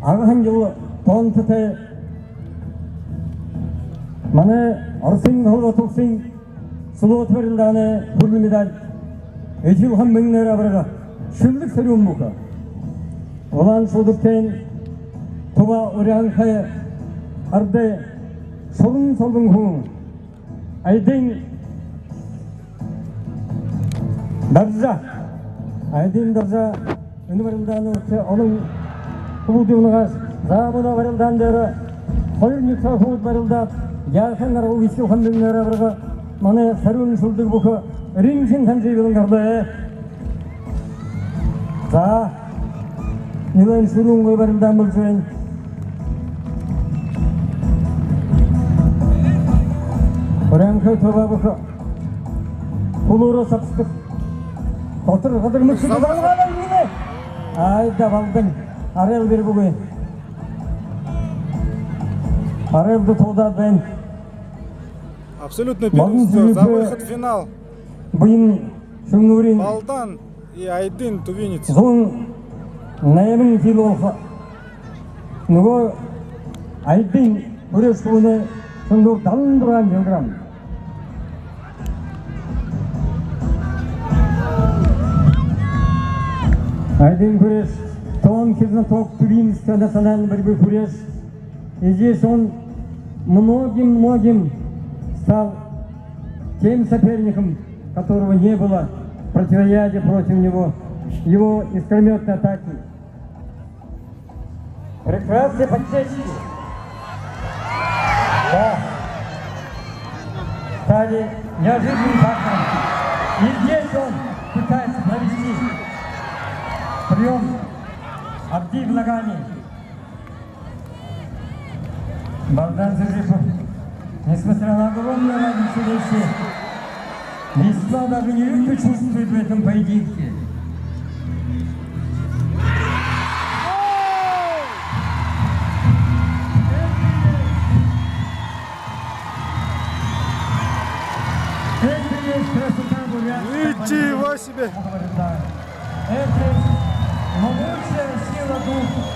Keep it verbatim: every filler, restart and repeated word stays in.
Агын жэл тоонтотой манай Оросын Холбоото Уласын сүлөөтэ барилдаанай хүрэлэн медаль Этилхамбын Нойрабарга Шэбэлэг Сарюун бүхэ. Улаан шуудагтань Туба Урянхай арадай шулуун солбон хүн Айдын Даржа. Айдын Даржа энэ барилдаанда олон хүбүүд унагааш. За, мүнөө барилдаан дээрэ хоёр нютагай хүбүүд барилдаад, яахан аргагүй Этилхамбын Нойрабарга манай Сарюун Шэбэлэг бүхэ ринг шэнги ханжа бэлэн гарлаа. За, нилээн шэрүүн гоё барилдаан болжо байна. Урянхай Туба бүхэ. Хүлөөрөө сабшадаг. Дотор гадар мөшөг. Ай да, балдан. Арай л бэрбэгүй. Арай л дутуулдаад байна. Абсолютное первенство за выход в финал. Буян Шэнгүүрин Балдан и Айдын Тувинец. Зуун найман кило болохо. Нүгөө Айдын хүрээшэ хүнэй шэнгүүр далан зургаан килограмм. Айдын хүрээшэ тонкий знаток тувинской национальной борьбы, хүрээшэ. И здесь он многим-многим стал тем соперником, которого не было противоядия против него, его искрометной атаки. Прекрасные подсечки. Да. Стали неожиданным фактором. И здесь он пытается провести приём Абдиев Лагани. Балдан Сюржипов, несмотря на огромное разницу весов, весьма даже неловко чувствует в этом поединке. Это есть красота бурятского боя. Ничего себе! Это могучая сила духа.